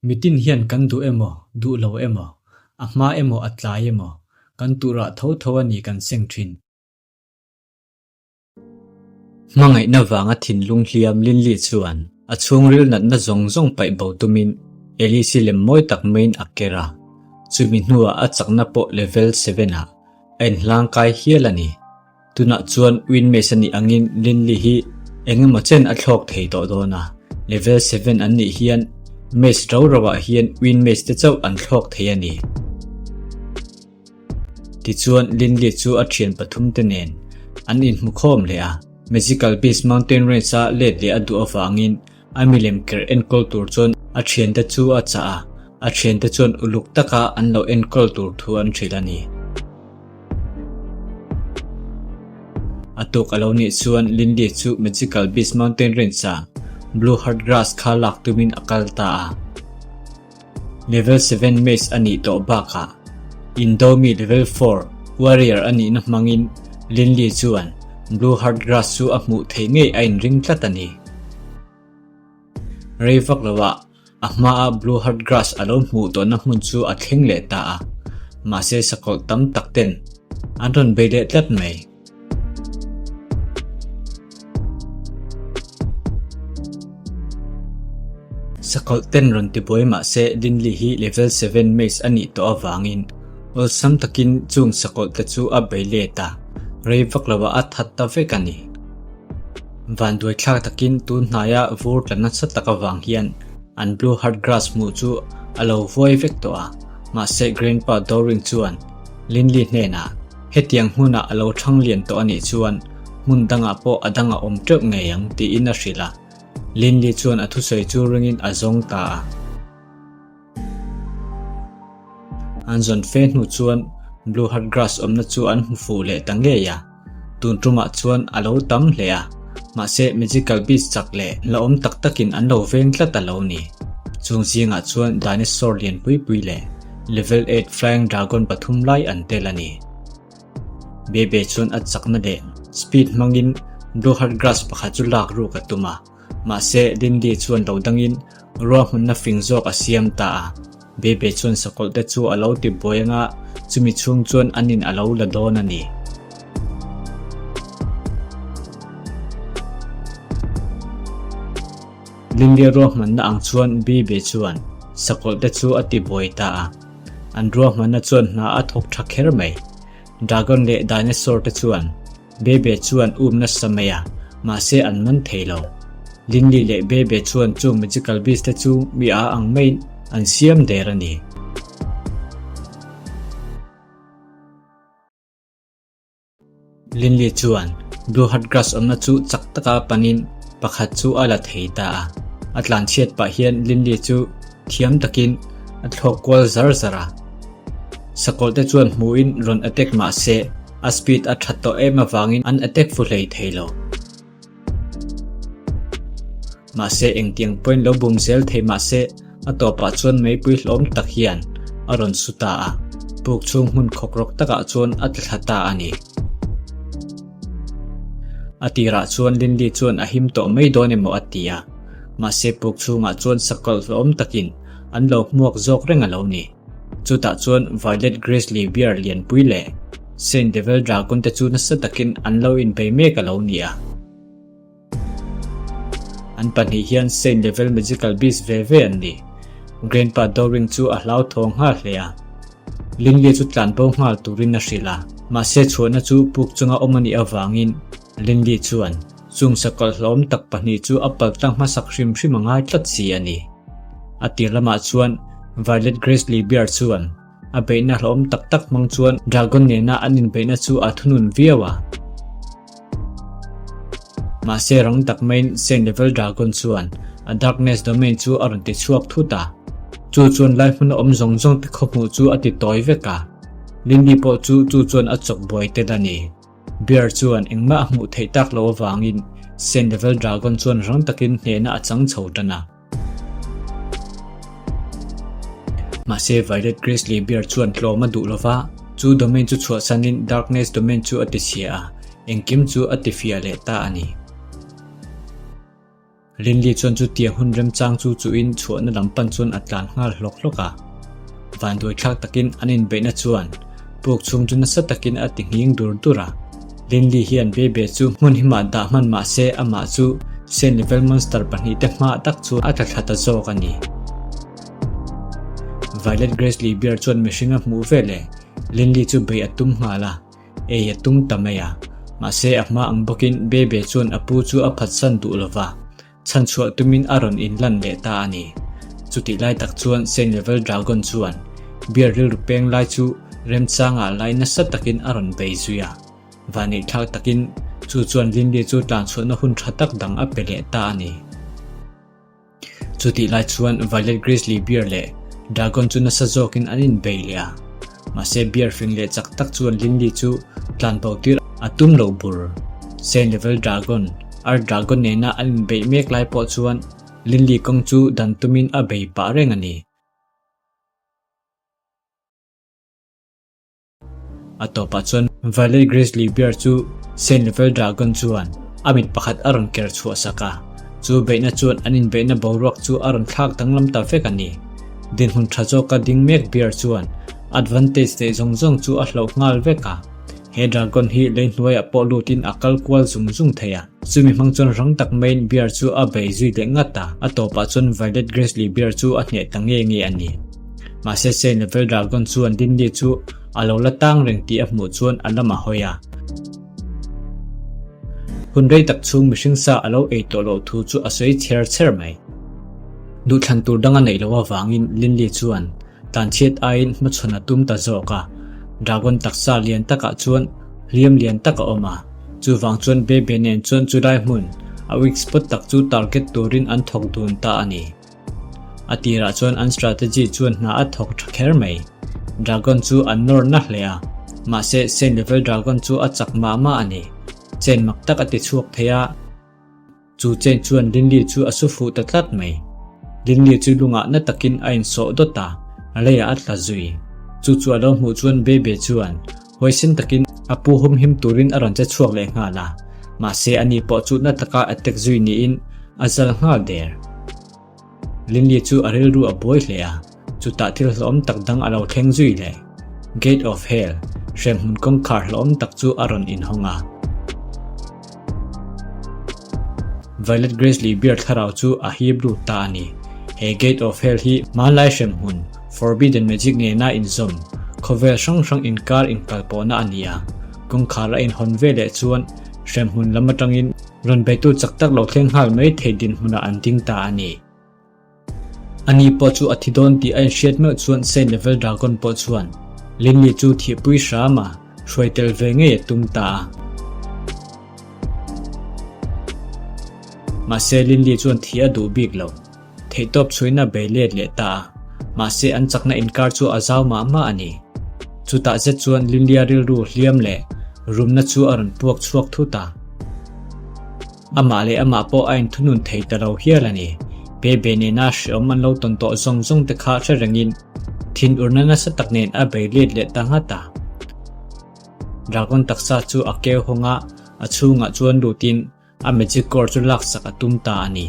Mitin hian kan duh emaw, duh lo emaw, a hma emaw a tlai emaw, kan turah tho tho a ni kan seng thin. Hmangaihna vanga thinlung hliam Linley chuan a chhungril natna zawng zawng paih bo tumin Alice-i lem mawi tak maiin a ker a, chumi hnuah a chakna pawh level seven-ah a inhlangkai hial a ni. Tunah chuan Winmace a nih angin Linley hi eng emaw chen a thlawk thei tawh dawn a, level seven an nih hian Mace rau rauah hian Winmace te chauh an thlawk thei a ni. Tichuan Linley chu a thian pathum te nen an inhmu khawm leh a, Magical Beast Mountain Range-a let leh a duh avangin a milem ker enkawl tur chuan a thiante chu a chah a, a thiante chuan uluk taka an lo enkawl tur thu an hrilh a ni. A tuk a lo nih chuan Linley chu Magical Beast Mountain Range-a Blue Heart Grass kha lak tumin a kal ta a. Level seven mage a nih tawh bakah Indomi level four warrior a nihna hmangin Linley chuan Blue Heart Grass chu a hmuh theih ngei a inring tlat a ni. Rei vak loah a hmaa Blue Heart Grass a lo hmuh tawhna hmun chu a thleng leh ta a, mahse sakawlh tam tak ten an rawn bei leh tlat mai. Sakawlh ten rawn ti buai mah se Linley hi level seven mage a nih tawh avangin awlsam takin chung sakawlh te chu a bei let a, rei vak loah a that ta vek a ni. Vanduai thlak takin tun hnaia vur tla nasa tak avang hian an blue heart grass hmuh chu a lo vuai vek tawh a, mahse Grandpa Doring chuan Linley hnenah Hetiang hmunah a lo thang lian tawh a nih chuan hmun dangah pawh a dang a awm teuh ngei ang tiin a hrilh a. Linley chuan a thusawi chu ringin a zawng ta a. An zawn fe hnu chuan Blue Heart Grass awmna chu an hmu fuh leh ta ngei a. Tun tumah chuan a lo tam hle a, mahse Magical Beast chak leh hlauhawm tak takin an lo veng tlat a lo ni. Chung zingah chuan dinosaur lian pui pui leh Level eight Flying Dragon pathum lai an tel a ni. Bebe chuan a chakna leh speed hmangin Blue Heart Grass pakhat chu lak ruk a tum a, mahse Lindy chuan lo dangin ruahmanna fing zawk a siam ta a. Bebe chuan sakawlh te chu a lo ti buai anga chumi chhung chuan an in a lo la dawn a ni. Lindia ruahmanna ang chuan Bibe chuan sakawlh te chu a ti buai ta a. An ruahmanna chuan hna a thawk tha kher mai. Dragon leh Dinosaur te chuan Bebe chuan um nasa mai a, mahse an man thei lo. Linli leh Bebe chuan chung magical beast te chu mi a ang maiin an siam der a ni. Linley chuan Blue Heart Grass awmna chu chak taka panin pakhat chu a la thei ta a. A tlanchhiat pah hian Linley chu thiam takin a thlawk kual zar zar a. Sakawlh te chuan hmuhin rawn attack mah se a speed a that tawh em avangin an attack fu hlei thei lo. Mahse engtiang pawhin lo bum zel thei mahse a tawpah chuan meipui hlawm tak hian a rawn su ta a, puk chhung hmun khawk rawk takah chuan a tla thla ta a ni. A tirah chuan Linley chuan a him tawh mai dawn emaw a ti a, mahse puk chhungah chuan sakawlh hlawm takin an lo hmuak zawk reng a lo ni. Chutah chuan Violet Grizzly Bear lianpui leh Saint Devil Dragon te chu nasa takin an lo inbei mek a lo ni a. An pahnih hian Saint Level Magical Beast ve ve an ni. Grandpa Doring chu a hlauthawng nghal hle a. Linley chu tlanbo nghal turin a hrilh a, mahse chhuahna chu puk chunga awm a nih avangin Linley chuan chung sakawlh hlauhawm tak pahnih chu a paltlang hmasak hrim hrim a ngai tlat si a ni. A tir lamah chuan Violet Grizzly Bear chuan A beihna hlauhawm tak tak hmang chuan Dragon nena an inbeihna chu a thunun viau a. Mahse rang tak maiin Saint Level Dragon chuan a Darkness Domain chu a rawn ti chhuak thut a. Chu chuan lai hmuna awm zawng zawng te khawhmuh chu a ti tawi vek a. Lindy pawh chu chu chuan a chawk buai tel a ni. Bear chuan engmah a hmuh theih tak loh avangin Saint Level Dragon chuan rang takin hnehna a chang chho tan a. Mahse Violet Grizzly Bear chuan tlawm a duh lova, chu domain chu chhuahsanin Darkness Domain chu a ti chhia a, engkim chu a ti fiah leh ta a ni. Linley chuan chutiang hun remchang chu chuhin chhuahna lam pan chuan a tlan nghal hlawk hlawk a. Vanduai thlak takin an inbeihna chuan puk chhung chu nasa takin a ti nghing dur dur a. Linley hian Bebe chu hmun himah dah hman mah se amah chu Saint Level Monster pahnihte hmaah tak chuan a tla thla ta zawk a ni. Violet Grizzly Bear chuan mihring a hmuh veleh Linley chu bei a tum nghal a. Ei a tum ta mai a, mahse a hma ang bawkin Bebe chuan a pu chu a phatsan duh lo va, chhanchhuah tumin a rawn inlan leh ta a ni. Chutih lai tak chuan Saint Level Dragon chuan beer rilru peng lai chu remchangah lai nasa takin a rawn bei zui a, vaneihthlak takin chu chuan Linley chu tlanchhuahna hun tha tak dang a pe leh ta a ni. Chutih lai chuan Violet Grizzly Bear leh Dragon chu nasa zawkin an inbei leh a, mahse Bear fing leh chak tak chuan Linley chu tlan bo tir a tum lo bur. Saint Level Dragon, Earth Dragon nena an inbeih mek lai pawh chuan Linley kawng chu dan tumin a bei pah reng a ni. A tawpah chuan Violet Grizzly Bear chu Saint Level Dragon chuan a mit pakhat a rawn ker chhuah sak a, chu beihna chuan an inbeihna boruak chu a rawn thlak danglam ta vek a ni. Dinhmun tha zawka ding mek Bear chuan advantage neih zawng zawng chu a hloh nghal vek a, he Dragon hi lei hnuaiah pawh lutin a kal kual zung zung thei a, chumi hmang chuan rang tak maiin Bear chu a bei zui leh ngat a, a tawpah chuan Violet Grizzly Bear chu a hneh ta nge nge a ni. Mahse Saint Level Dragon chuan Dindy chu a lo la tang reng tih a hmuh chuan a lam a hawi a. Hun rei tak chhung mihring sa a lo ei tawh loh thu chu a sawi chher chher mai. Duhthlan tur dang a neih loh avangin Linley chuan tlanchhiat aiin hmachhawn a tum ta zawk a. Dragon taksa lian takah chuan hliam lian tak a awm a, chuvang chuan Bebe nen chuan chulai hmun a weak spot tak chu target turin an thawk dun ta a ni. A tirah chuan an strategy chuan hna a thawk tha kher mai. Dragon chu an nawr na hle a, mahse Saint Level Dragon chu a chak mah mah a ni. Chain mak tak a ti chhuak thei a, chu chain chuan Linley chu a su fuh ta tlat mai. Linley chu lungah na takin a insawh dawt a, leiah a tla zui. Chu chu a lo hmuh chuan Bebe chuan huaisen takin a pu humhim turin a rawn che chhuak leh nghal a, mahse ani pawh chu na taka attack zui niin a zal nghal der. Linley chu a rilru a buai hle a, chutah thil hlawm tak dang a lo thleng zui leh. Gate of Hell, hremhmun kawngkhar hlawm tak chu a rawn inhawng a. Violet Grizzly Bear thlarau chu a hip lut ta a ni. He Gate of Hell hi hmanlai hremhmun, Forbidden Magic nena inzawm, khawvel hrang hrang inkar inkalpawhna a ni a. Kawngkhar a inhawn veleh chuan hremhmun lam atangin rawn beitu chak tak lo thleng nghal mai thei dinhmunah an ding ta a ni. Ani pawh chu a thi dawn tih a inhriat meuh chuan Saint Level Dragon pawh chuan Linley chu thihpui hram a, hruai tel ve ngei a tum ta a. Mahse Linley chuan thih a duh bik lo. Theihtawp chhuina bei let leh ta a, mahse an chakna inkar chu a zau mah mah a ni. Chutah zet chuan Linley-a rilru hliam leh rumna chu a rawn puak chhuak thut a. Amah leh amah pawh a inthunun thei ta lo hial a ni. Bebe nena hreawm an lo tawn tawh zawng zawng te kha hre rengin thinurna nasa tak nen a bei let leh ta nghat a. Dragon taksa chu a keu hawng a, a chhungah chuan lutin a magic core chu laksak a tum ta a ni.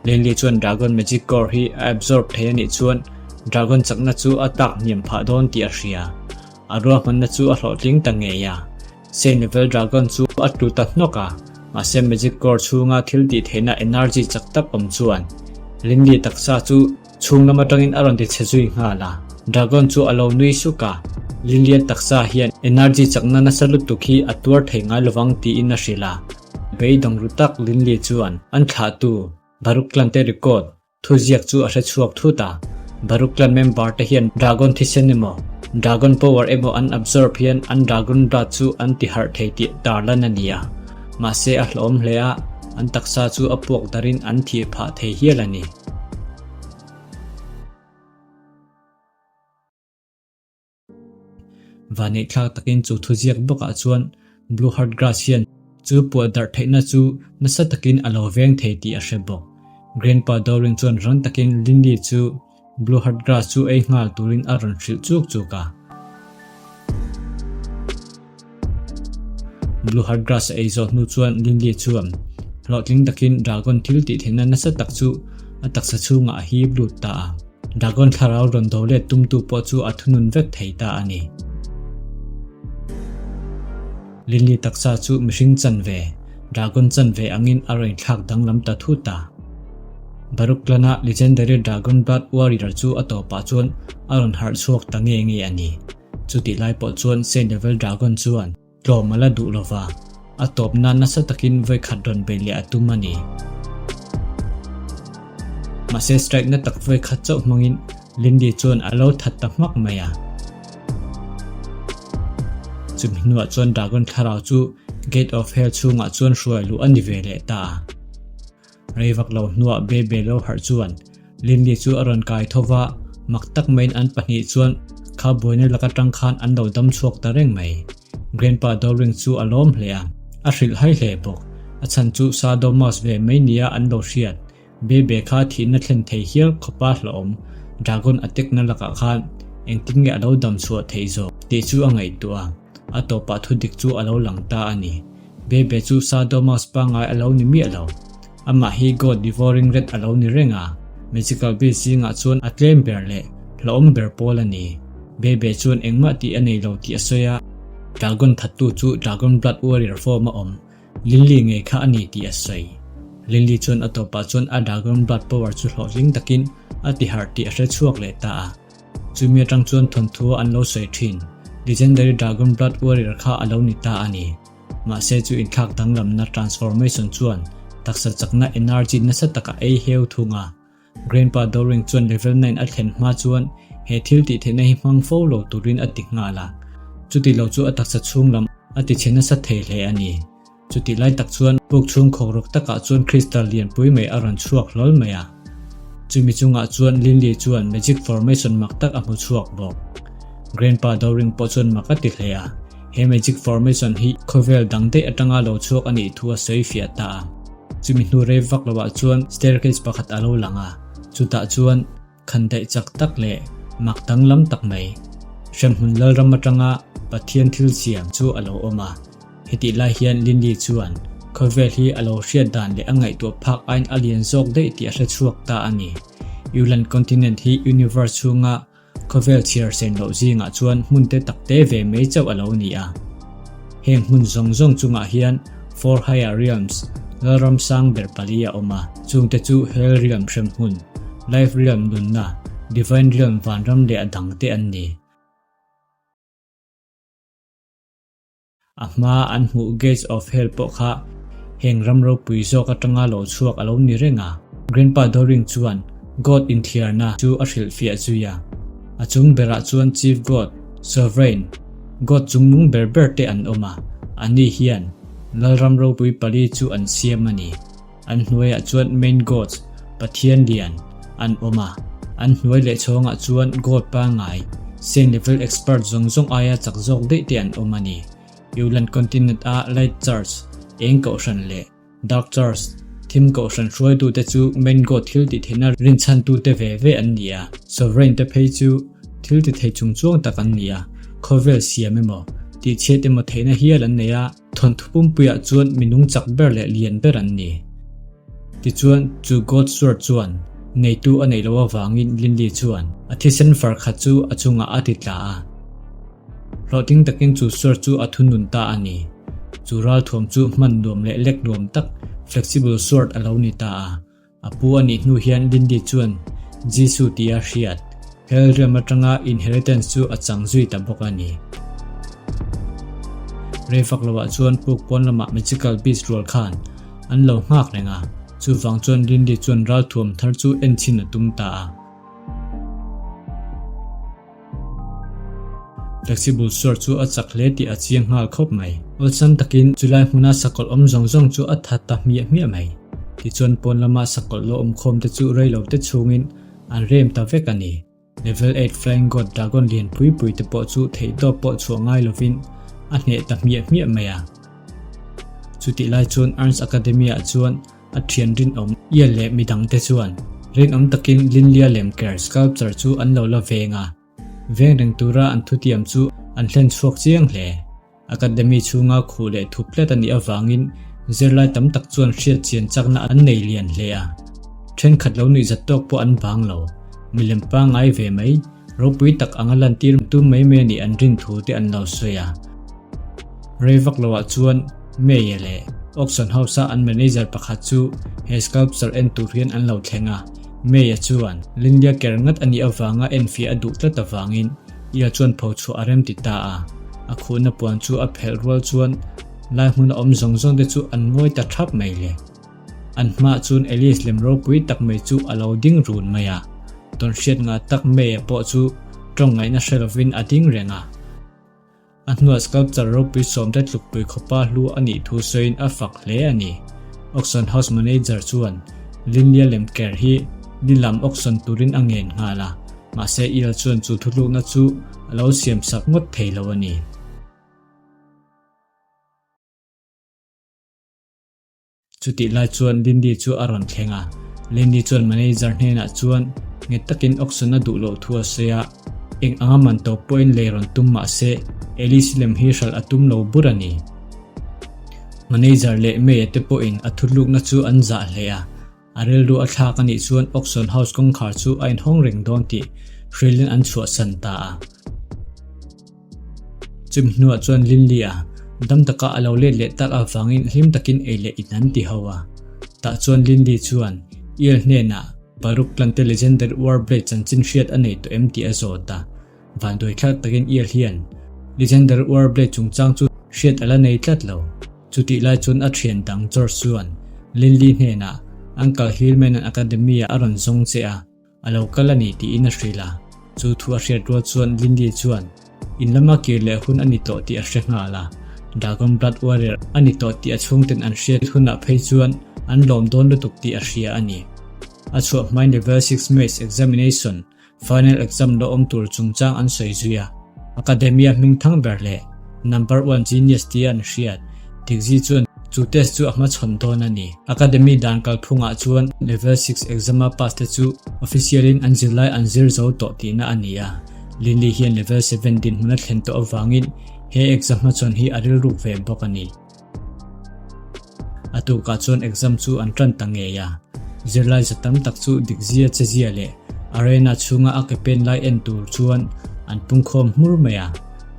Linley chuan Dragon magic core hi a absorb thei a nih chuan Dragon chakna chu a tlak hniam phah dawn tih a hria. A ruahmanna chu a hlawhtling ta ngei a. Saint Level Dragon chu a tlu ta hnawk a, mahse Magic Core chhunga thil tih theihna energy chak tak awm chuan Linley taksa chu chhung lam atangin a rawn ti chhe zui nghal a. Dragon chu a lo nui suk a, Linley taksa hian energy chakna nasa lutuk hi a tuar thei ngai lovang tiin a hrilh a. Beidawng ru tak Linley chuan an thlahtu Baruch Clan te record Thuziak chu a hre chhuak thut a, Baruch clan member te hian Dragon thisen emaw, Dragon power emaw an absorb hian an Dragon blood chu an ti harh thei tih tarlan a ni a, mahse a hlawm hle a, an taksa chu a puak darin an thih phah thei hial a ni. Vaneihthlak takin chu thuziak bawkah chuan Blue Heart Grass hian chu puah darh theihna chu nasa takin a lo veng thei tih a hre bawk. Grandpa Dowling chuan rang takin Linley chu Blue Heart Grass chu ei nghal turin a rawn hrilh chuk chuk a. Blue Heart Grass a ei zawh hnu chuan Linley chuan. Hlawhtling takin Dragon thil tih theihna nasa tak chu a taksa chhungah a hip lut ta a. Dragon thlarau rawn do let tumtu pawh chu a thunun vek thei ta a ni. Linli taksa chu mihring chanve, Dragon chanve angin a rawn inthlak danglam ta thut a. Baruch Clan-a Legendary Dragon Blood Warrior chu a tawpah chuan a rawn harh chhuak ta nge nge a ni. Chutih lai pawh chuan Saint Level Dragon chuan tlawm a la duh lo va, a tawp nan nasa takin vawikhat rawn bei leh a tum a ni. Mahse strike na tak vawikhat chauh hmangin Lindy chuan a lo that ta hmak mai a. Chumi hnuah chuan Dragon thlarau chu Gate of Hell chhungah chuan hruai luh a ni ve leh ta a. Rei vak lo hnuah Bebe lo harh chuan Lindy chu a rawn kai tho va, mak tak maiin an pahnih chuan kha buaina lak atang khan an lo dam chhuak ta reng mai. Grandpa Dowling chu a lawm hle a, a hrilh hai hle bawk. A chhan chu Shadow Mouse ve mai nia an lo hriat. Bebe kha thihna thlen thei hial khawpa hlauhawm Dragon attack na lakah khan engtin nge a lo dam chhuah theih zawk tih chu a ngaihtuah a, a tawpah thudik chu a lo lang ta a ni. Bebe chu Shadow Mouse pangngai a lo ni miah lo. Amah hi God Devouring Rat a lo ni reng a, Magical Beast zingah chuan a tlem ber leh hlauhawm ber pawl a ni. Bebe chuan engmah tih a nei lo tih a sawi a, Dragon thattu chu Dragon Blood Warrior form a awm Linli ngei kha a ni tih a sawi. Linli chuan a tawpah chuan a Dragon Blood power chu hlawhtling takin a ti harh tih a hre chhuak leh ta a. Chumi atang chuan thawnthu an lo sawi thin, Legendary Dragon Blood Warrior kha a lo ni ta a ni. Mahse chu inthlak danglamna transformation chuan taksa chakna energy nasa taka ei heu thung a. Grandpa Doring chuan level 9 a thlen hma chuan he thil tih theihna hi hmang fo lo turin a ti nghal a. Chuti lo chu a taksa chhung lam a ti chhe nasa thei hle a ni. Chutih lai tak chuan puk chhung khawkrawk takah chuan crystal lianpui mai a rawn chhuak hlawl mai a. Chumi chungah chuan Linley chuan magic formation mak tak a hmu chhuak bawk. Grandpa Doring pawh chuan mak a ti hle a. He magic formation hi khawvel dang daih atanga lo chhuak a nih thu a sawi fiah ta a. Chumi hnu rei vak lovah chuan staircase pakhat a lo lang a, chutah chuan khan daih chak tak leh mak danglam tak mai hremhmun lalram atanga Pathian thil siam chu a lo awm a. Hetih lai hian Lindy chuan khawvel hi a lo hriat dan leh a ngaihtuah phak aiin a lian zawk daih tih a hre chhuak ta a ni. Yulan continent hi universe chhunga Khawvel chhiar sen loh zingah chuan hmun te tak te ve mai chauh a lo ni a. Heng hmun zawng zawng chungah hian Four Higher Realms, Lalram sang ber pali a awm a, chungte chu Hell Realm hremhmun, Life Realm nunna, Divine Realm vanram leh a dangte an ni. A hma an hmuh Gates of Hell pawh kha heng ram ropui zawk atanga lo chhuak a lo ni reng a. Grandpa Doring chuan God inthiarna chu a hrilhfiah zui a. A chung berah chuan Chief God, Sovereign, God chungnung ber ber te an awm a, ani hian Lalram ropui pali chu an siam a ni. An hnuaiah chuan Main Gods, Pathian lian, an awm a, an hnuai leh chhawngah chuan God pangngai, Saint level expert zawng zawng aia chak zawk daih te an awm a ni. Yulan Continent a Light Church, eng kohhran leh Dark Church, thim kohhran hruaitute chu Main God thil tih theihna rinchhantute ve ve an ni a. Sovereign te phei chu thil ti thei chung chuang tak an ni a, khawvel siam emaw, tihchhiat emaw theihna hial an nei a, Thawnthu pumpuiah chuan minung chak ber leh lian ber an ni. Tichuan, chu God Sword chuan neitu a neih loh avangin Linley chuan a thisen far khat chu a chungah a ti tla a. Hlawhtling takin chu sword chu a thunun ta a ni. Chu ralthuam chu hman nuam leh lek nuam tak flexible sword a lo ni ta a. A pu a nih hnu hian Lindy chuan Jisu tia hriat, Hell Realm atanga inheritance chu a chang zui ta bawk a ni. Rei fak lovah chuan puk pawn lamah Magical Beast rual khan an lo nghak reng a, chuvang chuan Lindy chuan ralthuam thar chu enchhin a tum ta a. Flexible sword chu a chak hle tih a chiang nghal khawp mai. Awlsam takin chulai hmuna sakawlh awm zawng zawng chu a that ta hmiah hmiah mai. Tichuan pawn lama sakawlh lo awm khawm te chu rei lo te chhungin an rem ta vek a ni. Level 8 Flying God Dragon lian pui pui te pawh chu theihtawp pawh chhuah ngai lovin a hneh ta hmiah hmiah mai a. Chutih lai chuan Ernst Academy ah chuan A thian rinawm Ian leh midangte chuan rinawm takin Linlia lem ker sculpture chu an lo la veng a, veng reng tura an thutiam chu an hlen chhuak chiang hle. Academy chhunga khuh leh thup tlat a nih avangin Zirlai tam tak chuan hriat chian chakna an nei lian hle a, thenkhat lo nuihzat tawk pawh an vang lo. Milem pangngai ve mai, ropui tak anga lantir tum mai mai a nih an rin thu te an lo sawi a. Rei vak loah chuan May-a leh Auction House-a an manager pakhat chu he sculpture en tur hian an lo thleng a. May-a chuan Linlia ker ngat a nih avanga enfiah a duh tlat avangin Ia chuan pho chhuah a rem ti ta a. A khuhna puan chu a phelh rual chuan Lai hmuna awm zawng zawng te chu an ngawi ta thap mai le. An hmaah chuan Alice lem ropui tak mai chu a lo ding run mai a. Tawnhriat ngah tak May-a pawh chu tawng ngaihna hre lovin a ding reng a. A hnuah sculpture ropui sawmte tlukpui khawpa hlu a nih thu sawiin a fak hle a ni. Auction House Manager chuan Linlia lem ker hi lilam auction turin a ngen nghal a, mahse Earl chuan chu thutlukna chu a lo siamsak ngawt thei lo a ni. Chutih lai chuan Lindy chu a rawn thleng a, Lindy chuan manager hnenah chuan nghet takin auction a duh loh thu a sawi a, eng anga man tawp pawhin lei rawn tum mah se Alice lem hi hralh a tum lo bur a ni. Manager leh May-a te pawhin a thutlukna chu an zah hle a, A rilru a thlak a nih chuan Auction House kawngkhar chu a inhawng reng dawn tih hrilhin an chhuahsan ta a. Chumi hnuah chuan Linley-a dam taka a lo let leh tak avangin hlim takin ei leh in an ti ho a. Tah chuan Linley chuan Earl hnenah Baruk Tlante Legendary Warblade chanchin hriat a nei tawh em tih a zawt a. Vanduai thlak takin Earl hian Legendary Warblade chungchang chu hriat a la nei tlat lo. Chutih lai chuan a thian dang George chuan Linley hnenah Uncle Hillman-a'n Academy-ah a rawn zawng che a, a lo kal a ni tiin a hrilh a. Chu thu a hriat rual chuan Linley chuan in lama kir leh hun a ni tawh tih a hre nghal a. Dragon Blood Warrior a ni tawh tih a chhungten an hriat hunah phei chuan an lawm dawn lutuk tih a hria a ni. A chhuah hmain Level 6 Maths Examination Final exam la awm tur chungchang an sawi zui a, Academia hming thang ber leh number one genius tia an hriat Dikzi chuan chu test chu a hmachhawn dawn a ni. Academy dan kalphungah chuan level 6 exam a pass te chu official in an zirlai an zir zo tawh tihna a ni a, Linley hian level 7 dinhmun a thlen tawh avangin he exam hmachhawn hi a rilruk ve bawk a ni. A tukah chuan exam chu an tan ta ngei a, zirlai za tam tak chu dikzia chezia leh arena chhunga a ke pen lai en tur chuan an pungkhawm hmur mai a.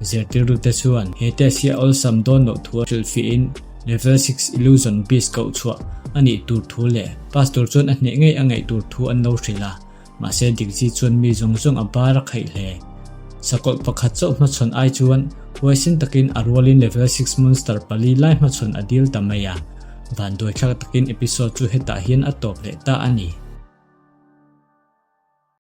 Zirtirtute chuan he test hi a awlsam dawn loh thu a hrilhfiahin level 6 illusion beast koh chhuah a nih tur thu leh pass tur chuan a hneh ngei a ngaih tur thu an lo hrilh a. Mahse Dikzi chuan mi zawng zawng a bar a khaih hle. Sakawlh pakhat chauh hmachhawn ai chuan huaisin takin a rualin level 6 monster pali lai hmachhawn a dil ta mai a. Vanduaithlak takin episode chu hetah hian a tawp leh ta a ni.